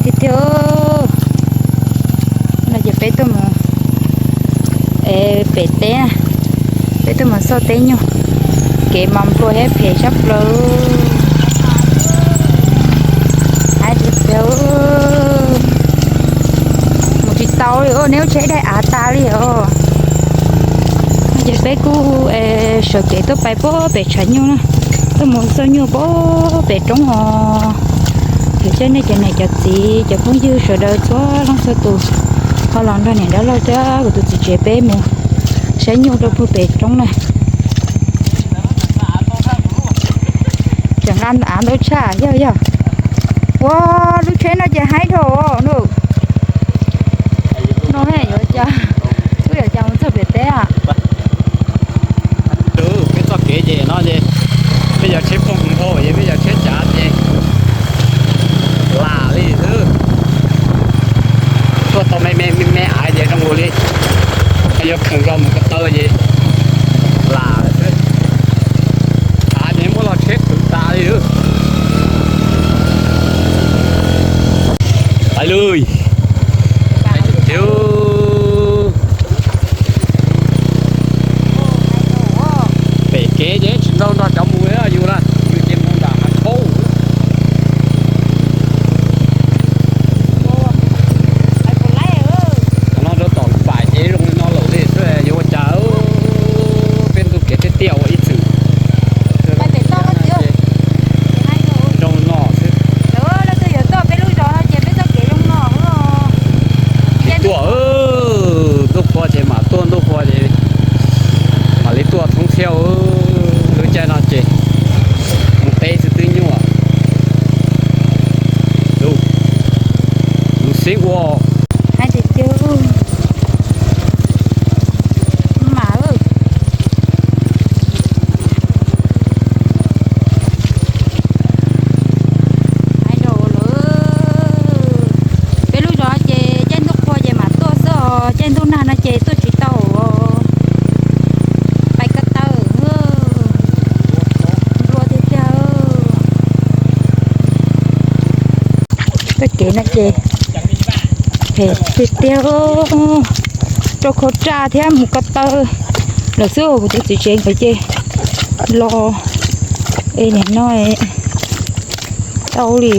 Tiag tiag, no ces peb tuaj mus pem teb, peb tuaj mus xauj teb nyuj, kev mas nplua thiab phem sab plaws. Mus tsis tau li, neb lub tsheb daig av tas li os. Ces peb kuj sawv kev tuaj pais puag pem tshav nyuj na, tuaj mus xauj nyuj puag pem roob os. Ces nej cov niam cov txiv cov phooj ywg sawv daws txhua leej txhua tus ho los nrog niam dab laug thiab kuv tus txiv tsev peb mus saib nyuj rau puag pem roob na. Tseem nqa av ntau tshaj yog yog. Ua, lub tsheb no ces haib dhau no. No yuav cas, kuj yuav cas mus txog pem teb a. Peb txoj kev ces no ces peb cov tsheb phooj ywg dhau ces peb cov tsheb cav ces lam li xwb. Tuaj tau me me me me av ces zoo li yuav kheem zos mus ko taw ces lam xwb. Av ces muab los tsheb khwv tas li. Pais lawm. Pem kev ces tsis tau nrog cov mus li yus na, yus ces mus nram hav khaub. Qhov no rau tom pam ces zoo li no lawm li xwb yuav ua cas. Peb ntu kev tiaj tiaj ua ib txwm zoo no xwb. Tuaj ntuj qhua ces mam tuaj, ntuj qhua ces mam li tuaj thoob thiab. Lub caij no ces mus teb xwb twb nyuaj. Mus xib ua. Haib tiag tiag. Mas haib dhau lawm. Peb lub zos ces caij ntuj qhua ces mam tuaj xwb os, caij ntuj nag no ces tuaj tsis tau os. Pais ko taw, nplua tiag tiag. Txoj kev no ces phem tiag tiag, rau khau raj thiab mus ko taw lawm xwb. Kuv tus txiv tsev nkawd ces los es nim no tau li,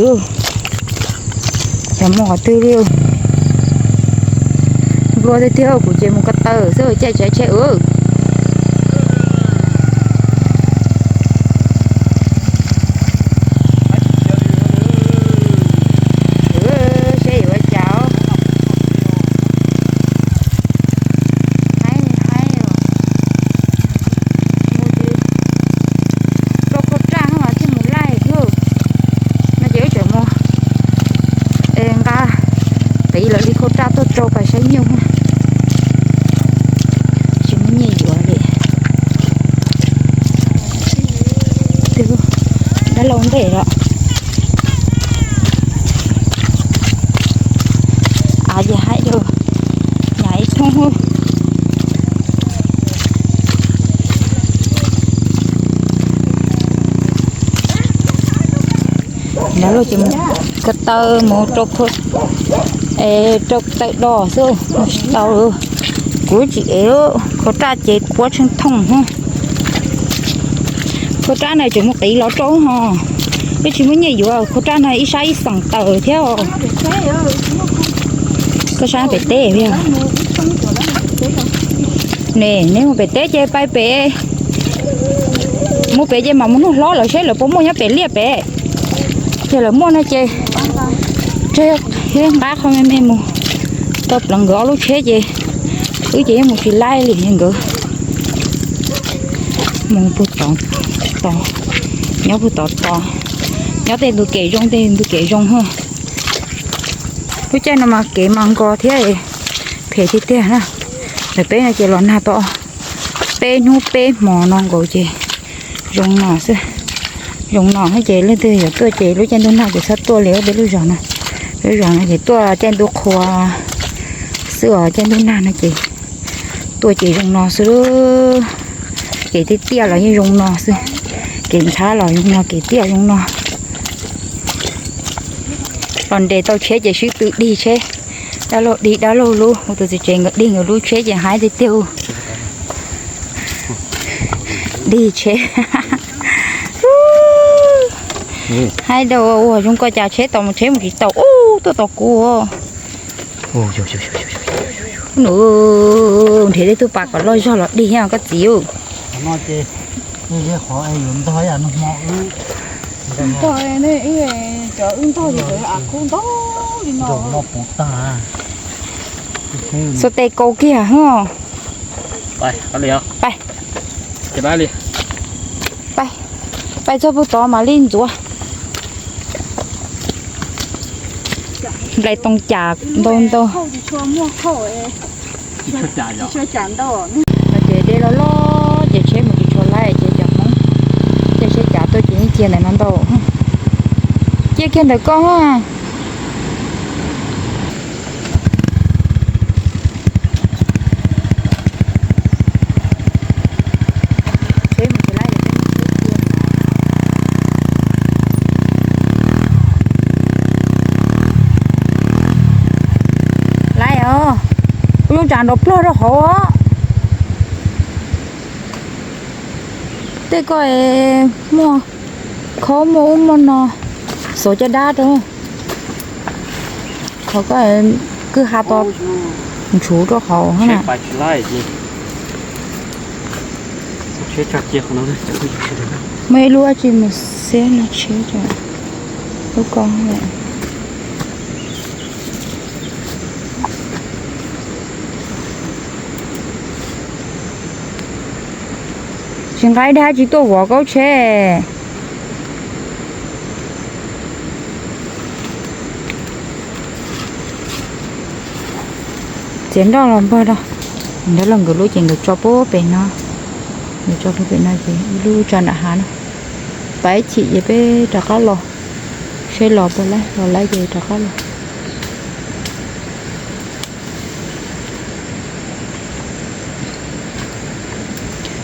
xyov mus qhov twg li. Nplua tiag tiag, kuv ces mus ko taw xwb caij tsheb. Seb yuav ua cas. Haib haib os. Mus ces rau khau raj no mas thiaj mus laij xwb. No ces wb tseem mus nqa qiv lawv li khau raj tuaj rau pais saib nyuj. Tsis muaj nyiaj yuav li. Twb dab laug ntej lawm. Av ces haib dhau, nyam ib thooj. Lawv los ces mus ko taw mus rau, rau taw do xwb mus tsis tau. Kuv tsis ev, khau raj ces puab tsheej thooj. Khau raj no tseem mus qiv los rau ho, twb tsis muaj nyiaj yuav. Khau raj no ib sab ib xeem tawm thiab. Koj sab pem teb. Ne, neb mus pem teb ces pais pem, mus pem ces mam mus nug hlob lawv seb lawv puas muaj nyob pem liaj pem. Ces lawv muaj no ces tseg thiab nqa qhov me me mus tau pleev nkawd ob lub tsheb ces wb ces yeej mus tsis laij li nkawd. Mus puag tod, nyob puag tod tod, nyob tej ntu kev zoo tej ntu kev zoo ho. Lub caij no mas kev mas nkos thiab phem tiag tiag na. Ntawm peb no ces los nag tau peb hnub peb hmo no nkaus ces zoo no xwb. Zoo no ces leej twg yuav tuaj ces lub caij ntuj nag ces txhob tuaj li peb lub zos no. Lub zos no ces tuaj caij ntuj qhua xwb os, caij ntuj nag no ces tuaj ces zoo no xwb. Kev tiaj tiaj los yeej zoo no xwb, kev ntxhab los zoo no, kev tiaj zoo no. Los nres tau tsheb ces swb tw dig tsheb. Dab laug dig dab laug lub, tus txiv tsev nkawd dig nkawd lub tsheb ces haib tiag tiag. Dig tsheb. Haib dab ua zoo koj cas tsheb tau mus tsheb mus tsis tau ub tuaj tau kuv. Nws nrhiav tej tug pas kom loj zog los dig koj txiv. Xov tes kaus kiag hos. Pais, pais, pais txog puag tod mam li ntxuav. Nplaim toov cas ntau ntau. Ces dej loj loj ces tsheb mus tsis tshua laib ces cov Hmoob caij tsheb cav tuaj ces yeej cia ntawm no ntau. Cia kiag ntawm koj. Laib os, kuv yuav tsam nrov plog rau hauv os. Tej ko muaj khaub muaj ub muaj no, xauv caj dab rau. Qhov ko kwj ha to ntshuv rau hauv na. Muaj ib lub dab tsi mus xiab no tsheb rau lub ko. Tsis nqa ib dab tsi tuaj vov kaub tsheb. Txiav nroj los npog rau. Nrog los nkawd lub ces nkawd tso puag pem no. Nkawd tso puag pem no ces ib lub tso nram hav no. Pab ib chim ces peb rov qab los. Seb los puas laib, los laib ces rov qab los.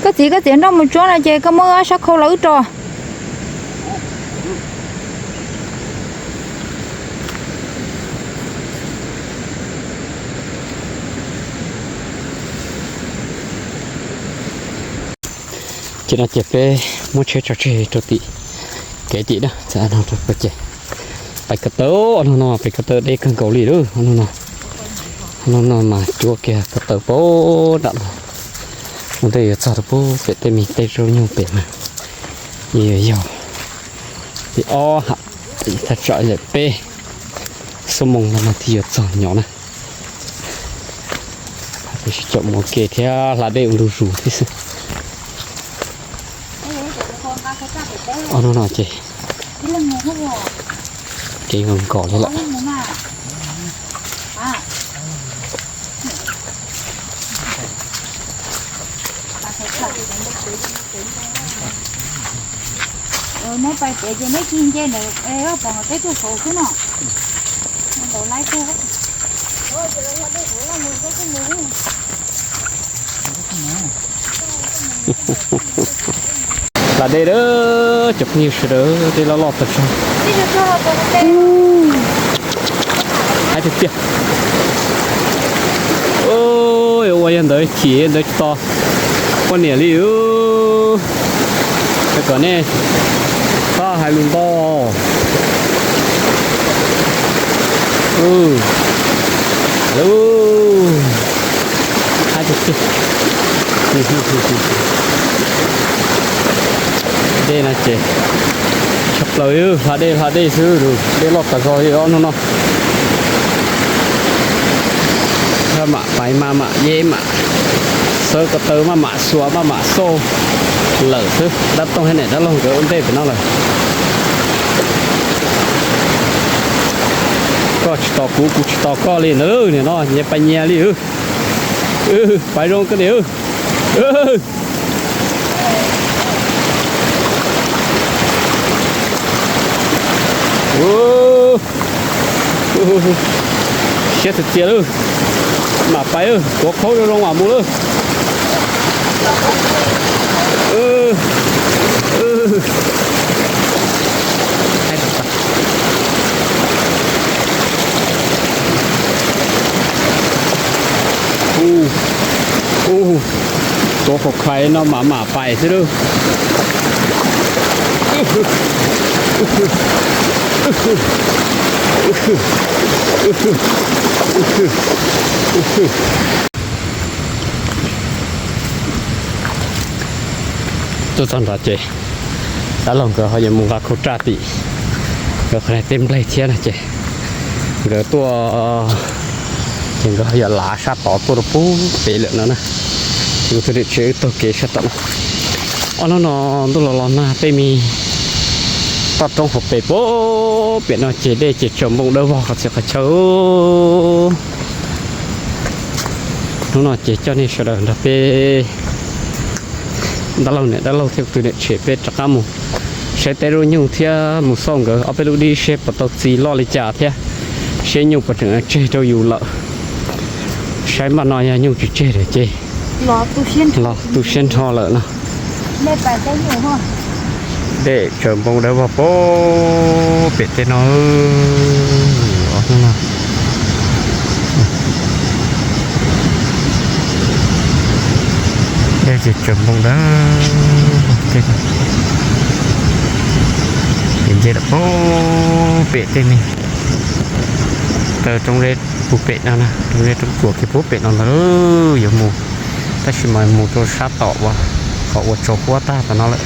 Koj txiv, koj txiav nroj mus tsuab no ces koj muab sab khau los wb rau. Ces no ces peb muab tsheb tso tseg rau tim kev tim na, txawm no rau pem ces pais ko taw, ob hnub no pais ko taw deb kawg nkaus li lauj, ob hnub no. Ob hnub no mas cuab kiag ko taw puag nram no, ua ntej yuav txog rau puag pem tej me teb zaub nyuj pem mas yuav yog li ob ham, thaj tsam yam peb xuab moos no mas thiaj yuav txog nyob na. Tab sis caum mus ua ke thiab hla dej ua ntu zus thiab xwb. Ob hnub no ces kev nkaus nkaus li lawm. Neb pais pem ces neb cia nce ntawm pem teb tuaj saud xwb no. Ntaus laib kawg. Hla dej lawm cov phooj ywg sawv daws, dej loj loj tas zog. Haib tiag tiag. Ua yog ntawd chim ntawd tsis tos poj niam li. Kom nej txhob hais lus ntau. Haib tiag tiag. Dej no ces tshaj plaws, hla dej hla dej xwb, dej loj tas zog li ob hnub no. Mam pais mas mam ye mam xawb ko taw, maj mam xuas maj mam xauj lawm xwb. Dab Tooj thiab niam dab laug nkawd ua ntej pem no lawm. Koj tsis tos kuv, kuv tsis tos koj li ntawd, nim no nyias pais nyias li. Pais zoo koj niam. Siab txias txias lawm. Mam pais, tuav khaub zoo zoo mam mus lawm. Ub, ub, tuav qhuav khaib no mam mam pais xwb lauj. Tuaj txog nrad ces dab laug nkawd ho yuav mus nqa khau raj tim nkawd qhov tej nplej thiab no ces nkawd tuaj ces nkawd ho yuav lav sab tod tuaj rau pub pem lawm no na. Kuv tus niam tsev wb taug kev sab tom no. Ob hnub no ntuj los los nag tej me toj roob hauv pes pem no ces dej ces tsaus npoo dawb vog qhov txhia qhov chaw. Hnub no ces coj nej sawv daws nrog peb dab laug niam dab laug thiab kuv tus niam tsev peb rov qab mus saib teb lub nyuj thiab mus xauj nkawd ob peb lub dib seb puas tau txi loj li cas thiab seb nyuj puas tseem tseg rau yus lawm. Saib npaj no yog nyuj tsis tseg lawm ces los tu siab nrho lawm no. Dej tsaus npoo dawb vog pem tej no. Dej ces tsaus npoo dawb vog tej no. Ces nce lawm pem tej me taw roob zeb puag pem no na, roob zeb roob tsuas kiag puag pem no ntag yuav mus, tab sis mas mus rau sab tom uas qhov ua tsau huab tag tom no lawm.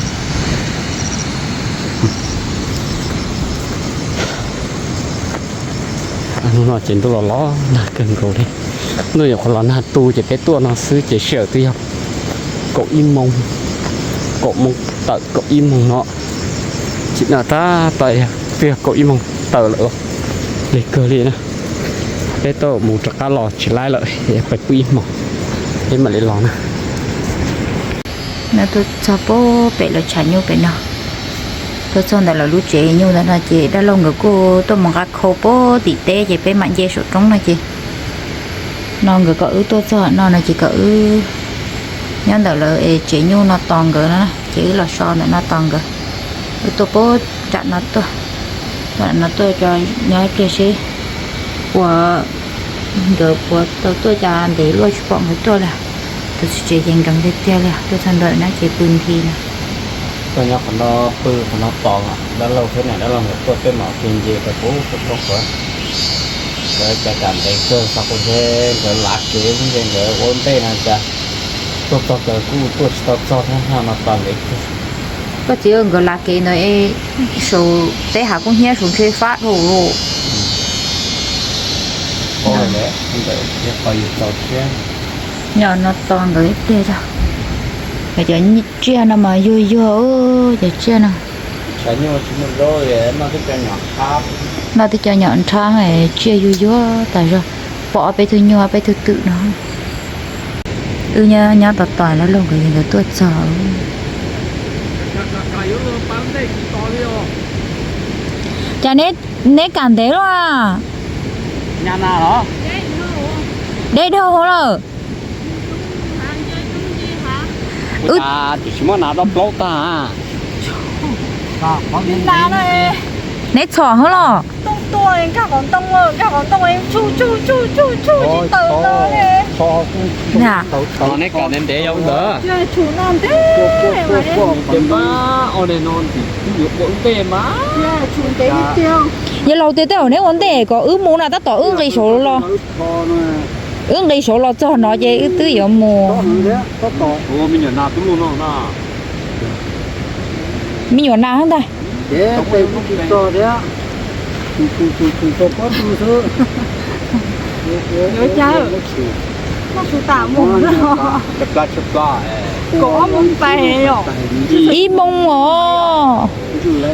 Hnub no ces ntuj los los nag kawg nkaus li. Ntuj nyuam qhuav los nag tu ces peb tuaj no xwb ces sij hawm twb yog kaum ib moos, kaum moos tawm kaum ib moos no. Ces no tab tom twb yog kaum ib moos tawm lawm, lig kawg li na. Peb tuaj mus rov qab los tsis laib lawm, pais pw ib hmos, peb mam li los na. No tuaj txog puag pem lawv tshav nyuj pem no, tuaj txog ntawm lawv lub tsev nyuj ntawd no ces dab laug nkawd kuj tuaj mus nqa khau puag tim teb ces peb mam nce saum roob no ces no nkawd kom wb tuaj txog no no ces kom wb nyob ntawm lawv es tsev nyuj no tos nkawd no na ces wb los so ntawm no tos nkawd. Wb tuaj puag nram no tuaj, tuaj nram no tuaj tso, nyob ib pliag seb puas, nkawd puas tau tuaj cas ntev luaj tsis pom nkawd tuaj li. Tus txiv tsev ces nkees tiag tiag li, tuaj txog ntawm no ces pw nthi na. Tuaj nyob qhov no pw qhov no tos dab laug thiab niam dab laug nkawd tuaj peb mam ua ke nce rau puag saum roob qhov. Nkawd cas kam ntev kawg, xav tias ntshe nkawd lav kev ntshe nkawd ua ntej no cas tuaj txog kawg kuj tuaj tsis tau txog thiab, no tos ntev kawg. Koj txiv, nkawd lav kev ntawd saum teb hav kub hnyiab saum ntshe fab dhau. Nyob no tos nkawd ib pliag tso. Cov tsiaj no mas yuag yuag, cov tsiaj no. Noj twb cov nyom nrhab, tsiaj yuag yuag tas zog. Pom ob peb tug nyuj ob peb tug twm no. Wb nyob tos tos dab laug nkawd, nkawd tuaj txog. Cas neb kam ntev luaj? Dej dhau hauv lawm. Wb tsis muab hnav dob plaub tag. Neb txhom hauv los. Neb kam ntev ntev yog ntawd. Yog laus tias tej zaum neb ua ntej kom wb mus na, tab tom wb nqis saud los. Wb nqis saud los txog no ces wb twb yuav mus. Me nyuam nas ntag. Ib moos os.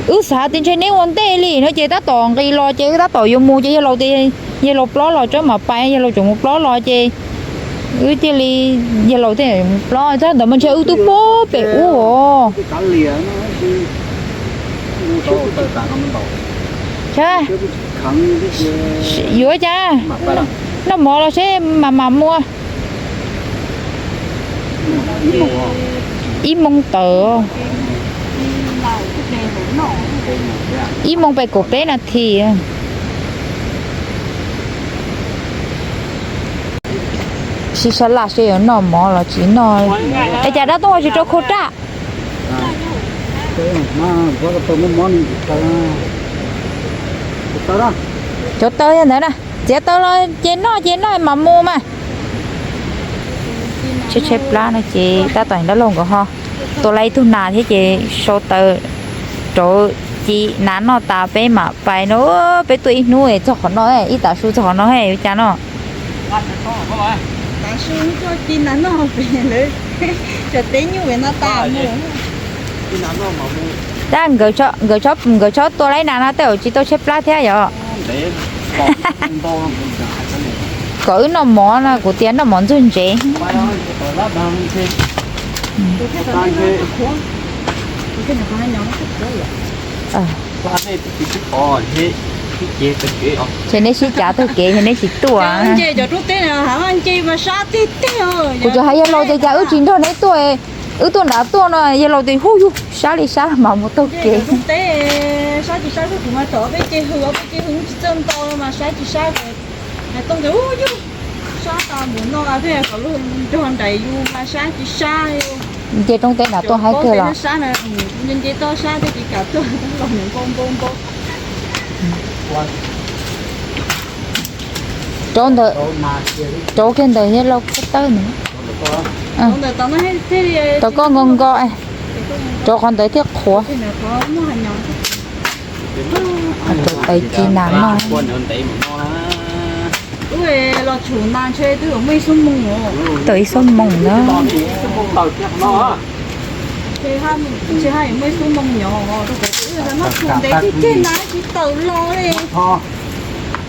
Wb xav tias ntshe neb ua ntej li no ces tab tom nqis los ces wb tab tom yuav mus ces yog laus tias, yog laus plob los tsob mam pais, yog laus tseem mus plob los ces wb thiaj li, yog laus thiaj mus plob, txog ntawd mas ntshe wb twb puag pem ub os. Yuav cas, noj mov los seb mam mam mus. Ib moos tawm. Ib moos pais kaum peb nas this. Tsis sab laj seb yuav noj mov los tsis noj. Es cas dab tuaj tsis rau khau raj? Cov taw yog ntawd na, txiav taw los ces noj ces noj mam mus mas. Tshaib tshaib plab no ces tab tom dab laug nkawd ho tua lawm ib tug nas thiab ces sau taws rau ci nas noj tas peb mam pais no. Peb tuaj ib hnub es txog qhov no, ib tav su txog qhov no ua cas no. Tab nkawd tshab tua lawm nas no tej zaum tsis tau tshaib plab thiab yom. Kom wb noj mov no kuv tias noj mov ntxuag ntsev. Ces neb sib cav taug kev ces neb tsis tuaj. Kuv tsuas hais yawg laus tias cas wb tsis nrog neb tuaj, wb tuaj nrad tuaj no, yawg laus tias hu yug sab li sab mas mus taug kev. Nce roob teb nrad tuaj haib kawg los. Rau kiag ntawd thiab lauj, koj tawb ntawd. Tau koj nko nko, rau qhov ntawd thiaj qhuav. Rau taws ci nas noj. Tau ib xuab moos na.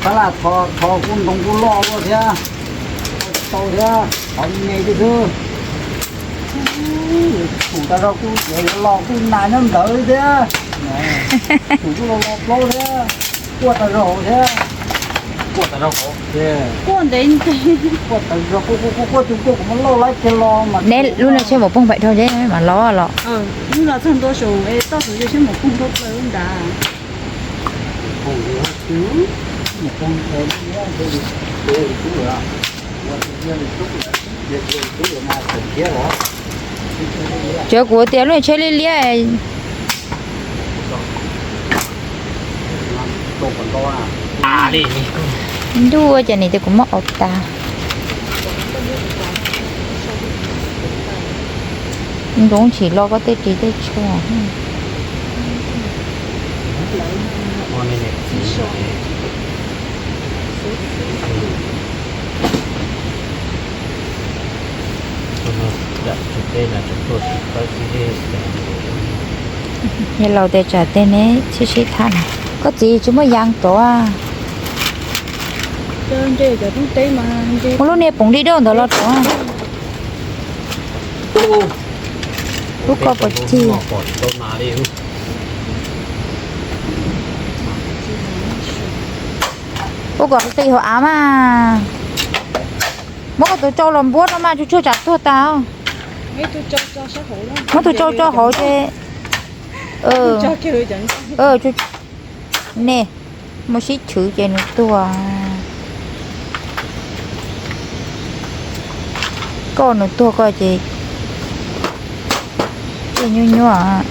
Tab laj thov kuj ntoo kuj loj luaj thiab, tau thiab, thov me me xwb. Tshum tas zog kuj yuav los kuj nas nyob ntawd thiab. Tshum kuj los los plaub thiab. Quaj tas zog thiab. Quaj ntev ntev. Quaj tas zog, quaj quaj quaj quaj tus quaj kuv muab loj laib kiag los mas. Neb lub no tshem maum poog pem dhau ntseb mam los los. Lub no txog ntua saum toj saum yog tshem maum poog dhau plaws nrad. Cov kuv tias lub tsheb liab liab. Ntuj, cas nim tias kuv muab ua tas. Nroo tsis los koj tej ris tej tsho. Yog laus tias tsam tej neb sib sib tham na. Koj txiv tsis muaj yas rov. Muaj lub niag poom dib dauj ntawd los rov. Lub ko puas cig? Ua kom qis hauv av mas. Muab koj tus tsau los npuab rau mas, tsuj tsuag tsam tuag tas. Muab tus tsau tso hauv ces, ne, muaj sib chwv ces nws tuag. Koj nws tuag koj ces, ces nyuaj nyuaj.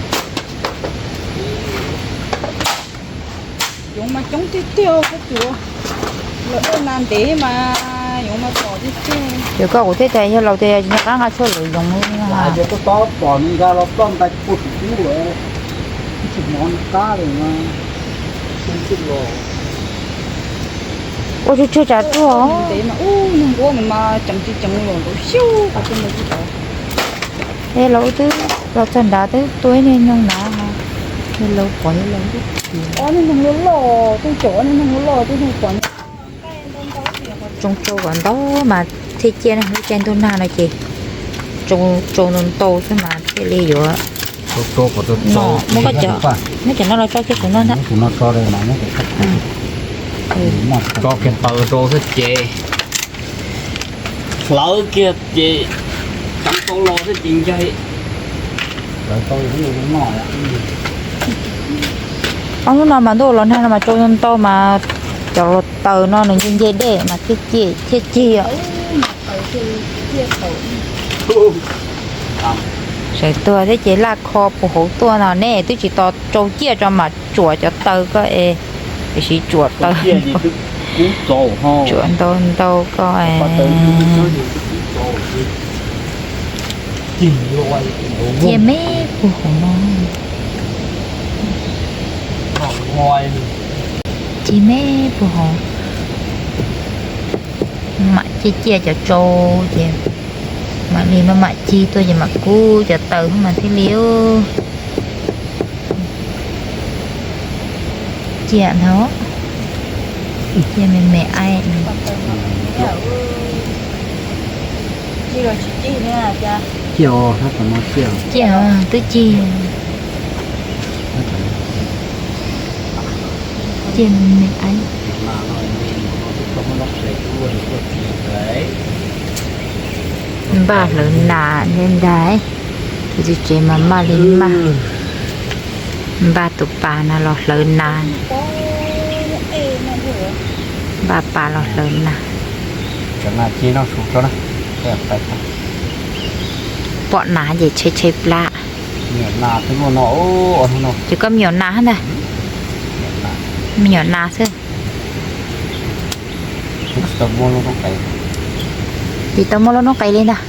Yoov mas coob tiag tiag, koj tus los dej na ntev mas yoov mas tom tiag tiag. Ces koj kuv thiaj tias yog laus tias tsis nco qab nqa tshuaj lwm yoov li no. Ces koj tob pom nws nkag los ploj ntais puag tus kub lawm, tsis hnov nws qab li no. Ua tsuj tsuag tsam tuag. Ntev mas ub, neeg nquab nws mas ceev tsis ceev los nkaus xyuv qhov twg ntawd tsis tau. Es los twb los txog nrad twb tua ib niag nyoog nrad, yog laus pom yog laus twb tias. Ob niag neeg loj loj, twb caum ob niag neeg loj loj twb neeg pom. Tsoo tsau kom ntau mas thiaj ciaj na, lub caij ntuj nag no ces tsoo tsau ntau ntau xwb mas thiaj li yuav. Muab cov no los tso kiag saum no ntag. Tso kiag taws rau xwb ces hlawv kiag ces tseev tau los xwb ces ncaig. Ob hnub no mas ntuj los nag no mas tsau ntau mas cov los taws no nws nce nce dej mas thiaj cig thiaj cig os. Sawv tuag thiab ces laj kho puag hauv tuaj no ne, twb tsis tau tsau ciaj tso mam tsuam cov taw koj es, tiam sis tsuam taw, tsuam ntau ntau koj. Ciaj me puag hauv no, ciaj me puag hauv. Mam ciaj ciaj cov tsau ces mam li maj mam cig tuaj ces mam kub cov taw mas thiaj li. Ciaj no, ciaj me me aib. Ciaj, twb cig. Ciaj me me aib. Npaj hlawv nas ntag, tus txiv tsev mas maj li maj. Npaj tus pas no los hlawv nas. Npaj pas los hlawv nas. Pom nas ces tshaib tshaib plab. Ces koj me nyuam nas ntag. Me nyuam nas xwb. Tsis tau muaj lub noob qes li ntag.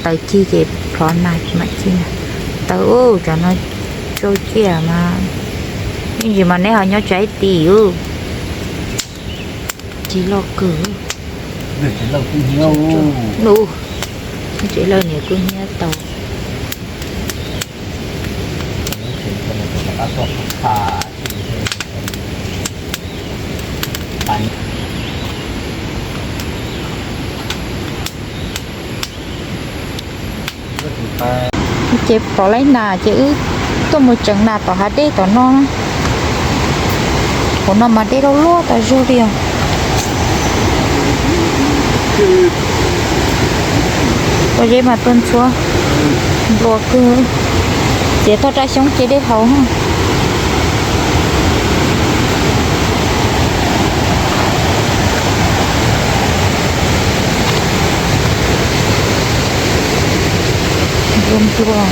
Taws cig ces plhov nas mam cig. Taws ub, cov no tsau ciaj mas, ib ntsis mas neb ho nyob tsaib tim ub. Tsis loj kawg. Nws tsev lawj niam kuj hnyiab tau. Ces pom laib nas ces wb tuaj mus tseev nas tom hav dej tom no na. Hauv no mas dej loj loj tas zog li os. Pob zeb mas tuaj ntxhuab nplua kawg. Txiav tag raj xyoob ces dej haus. Nplua nplua.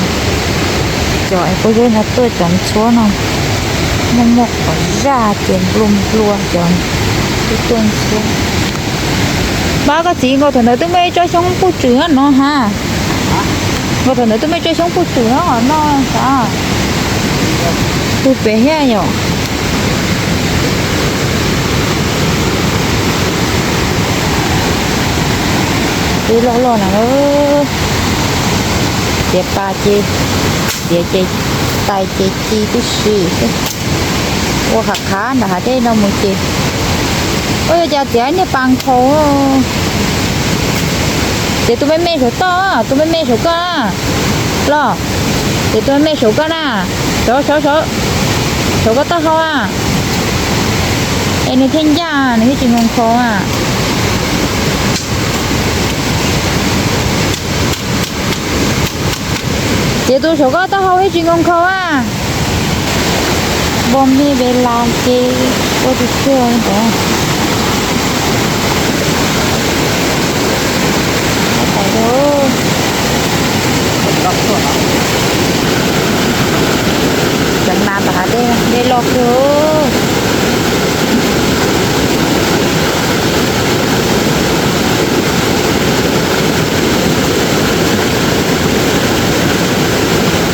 Cov es pob zeb no tuaj cov ntxhuab no muaj muaj qhov zaj ces nplua nplua cov tuaj ntxhuab. Pab koj txiv, nkaus thaum ntawd twb muaj ib tsob xyoob puj tswm no ha. Nkaus thaum ntawd twb muaj ib tsob xyoob puj tswm no no xav. Tus pem thiab yom. Twb loj loj na. Txiav pas ces, txiav ces tais ces ci tib si xwb. Ua qhov qhav ntawm hav dej no mus ces, ua cas txiav niag pas nkhaus. Ces tus me me saum toj, tus me me saum koj los, ces tus me me saum koj na, saum, saum, saum koj taub hau a. Es nws thiaj ncaj, nws thiaj tsis nkhaus nkhaus a. Ces tus saum koj taub hau thiaj tsis nkhaus nkhaus a. Npua me ve las ces ua tus tshuaj ntawd. Cov nas tom hav dej, dej loj kawg.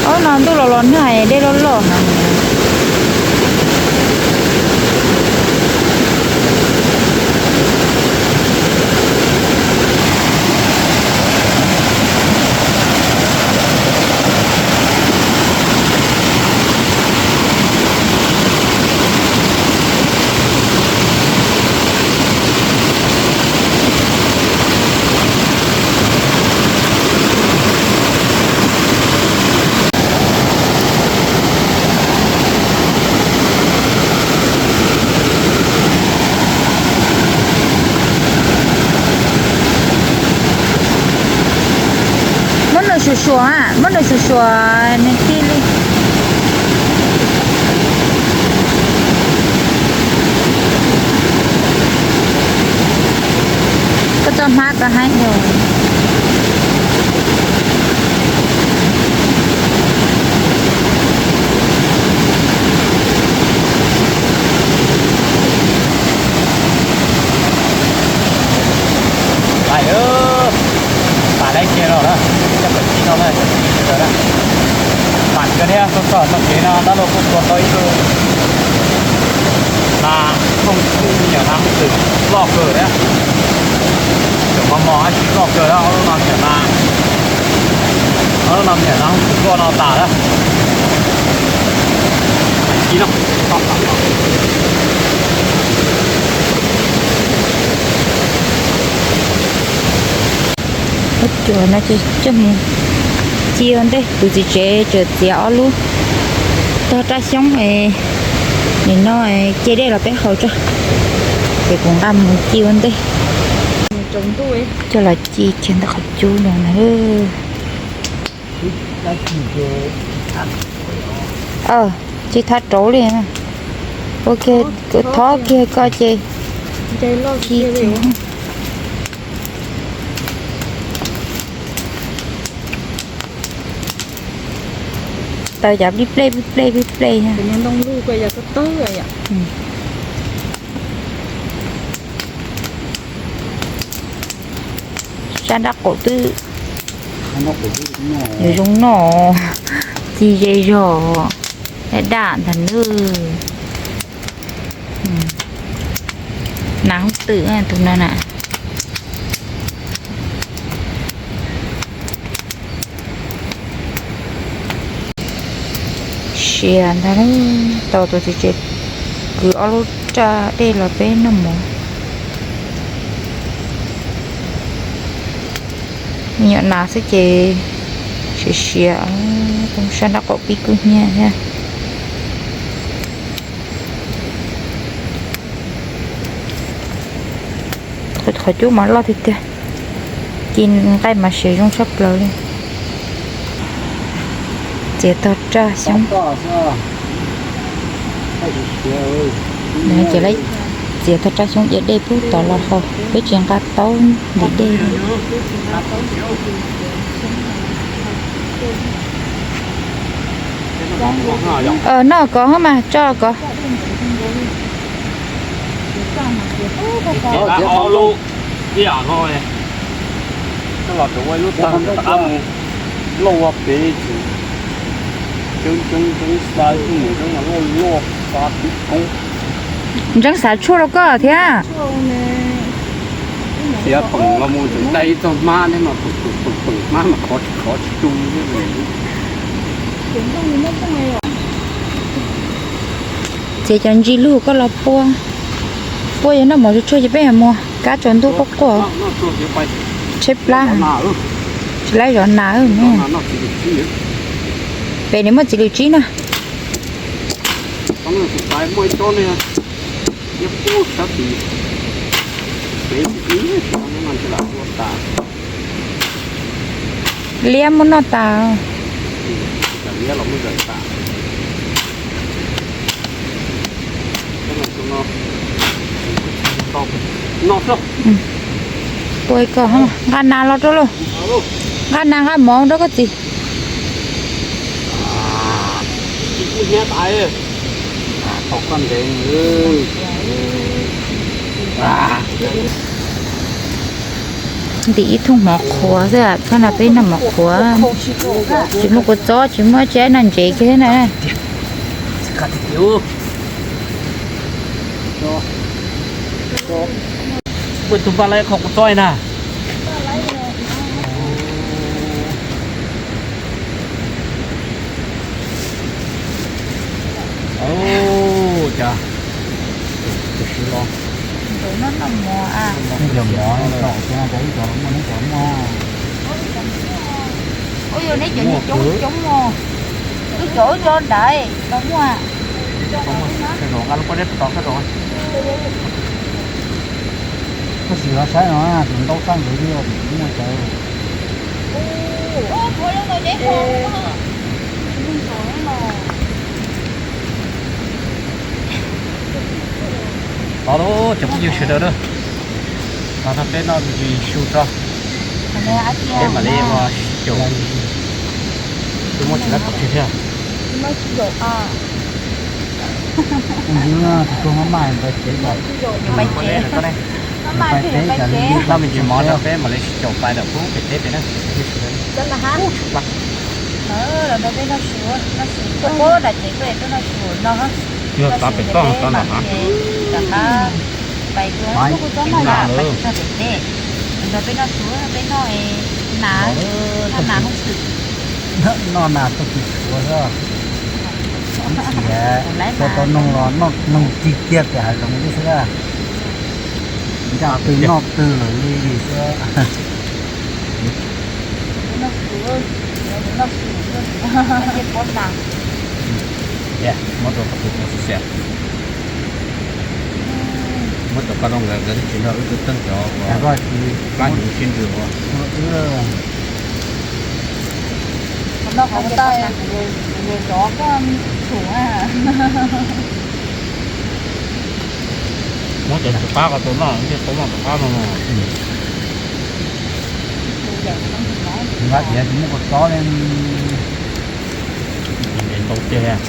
Ob no ntuj los los nag, dej loj loj no. Muab nws suam suam, muab nws suam suam nws thiaj li. Hmab koj haib yog. Lais, pas laib kiag no na, cov pawg txib no na, cov txib sawv daws na. Pas kiag thiab, txog txog txoj kev no dab laug kuj tua tau ib tug nas hooj twm, me nyuam nas hooj twm loj kawg thiab. Tseem mos mos tab sis loj kawg thiab, ob lub no me nyuam nas, ob lub no me nyuam nas hooj twm loj no tas thiab. Ub, cov no coj mus ci ua ntej, tus txiv tsev tseem txiav ob lub tog raj xyoob es nim no cia dej los peb haus tso, ces kuv nqa mus ci ua ntej, coj los ci kiag ntawm qhov cub no na. Tsis thab rauv li na. Ua kiag, thov kiag koj ces ci kiag. Taws cav plij plej plij plej plij plej. Sab nrab qaum twb yuav zoo noj, ci ze zog, daj daj ntag nawb. Nas hooj twm tus no na. Siav ntag, tau tus txiv tsev kwv ob lub raj dej los peb noj mov. Me nyuam nas xwb ces siav siav, sab nrab qaum pib kub hnyiab thiab. Qhov cub mas loj tiag tiag, ci nqaij mas siav zoo tshaj plaws li. Txiav tog raj xyoob. Ces txiav tog raj xyoob, cia dej pub tod los haus, peb tsis nqa taub ntim dej. Noj kov mas tso kov. Lauj, ua pem ces coob coob coob xav, coob mus coob mas loj loj xav tib koob. Ntseeb xav tshuaj rau koj thiab. Txiav peem los mus tseem dai ib txoj hmab thiab mas peem peem peem hmab mas khov tsis khov tsis tu. Txiav cov ntsis lug koj los pua, pua yuav noj mov tsuag tsuag ces peb yuav mus kab tsaus ntuj quaj quaj. Tsheb plab, tsis laib zov nas. Pem nws muaj txiv lws tsib na. Liab muab noj tas. Pua ib ko, nqa nas los rau lauj. Nqa nas nqa mov rau koj txiv. Ntim ib thooj mov qhuav xwb, thaum no peb noj mov qhuav. Tsis muaj kua txob, tsis muaj tsi, noj ntsev kiag thiab na. Muaj tus npaj lawv qhov kua txob na. Cas tus siv los. Ua yog neb cov niag coob coob os. Wb cov wb tso nrad tau muaj. Nqa lub pob zeb tod sab zog. Koj sim los saib no, tus ntau txaj nkawd li os, tus muaj cawv. Tod lauj, cov phooj ywg sawv daws na. Los no peb noj me ntsis su tso, peb mam li ua sib caum. Twb muab tsis lab kaum tseg thiab. Noj me ntsis mov no peb mam li sib caum pais ntawm pub pem teb pem na. Los nrog peb noj su, noj su, pab nram tsev tuaj tuaj noj su no. Noj su peb mam li rov qab pais dua, pais txog pem teb. Nrog peb noj su, peb noj nas, noj nas hoob xwm. Noj nas tau tsis tshuav xwb. Ib txhia tau tau noog los noj noog tig kiag pem hav zoov li xwb. Ncaj twg noj twg lawm li xwb. Muab rau qhov twg tau xwb xwb. Muab rau koj rau nkawd, nkawd twb tsis nrog wb tuaj teeb cov uas plab hnyuv sib ntsws ua. Muab cov txiv qab ko tau noj, thiaj tau noj tom qab no. Nqa tias tsis muaj kua txob li. Ntev ntau tiag.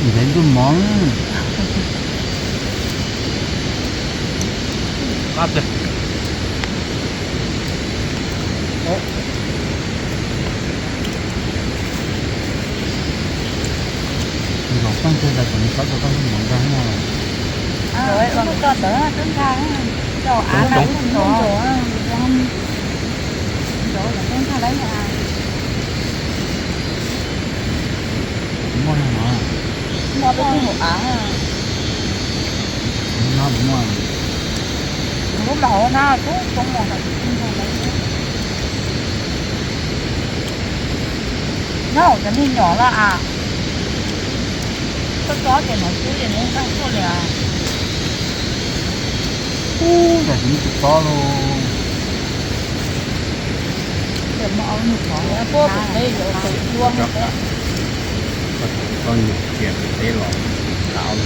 Ntev ntuj mov. Nkaus pheej twg los kom nws txhob tau koj ntawd ntag. Tso ntawd twb nkag, rau av no kuj ntov, ntov los twb nkag lawm. Muaj no, muaj peb tug hauv av. No puas muaj? Lub mas hauv na, tub tub mus hauv. Nyob hauv cov niag nyom lawm as. Tsob tsob ces no xwb ces nws nkag tuaj li as. Ub, tam sim no tsis txob los. Koj nyuam cia pem teb los nkaus.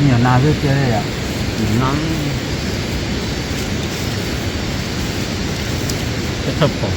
Nyuam nas xwb cia li yom. Nyuam nas. Peb thawj pom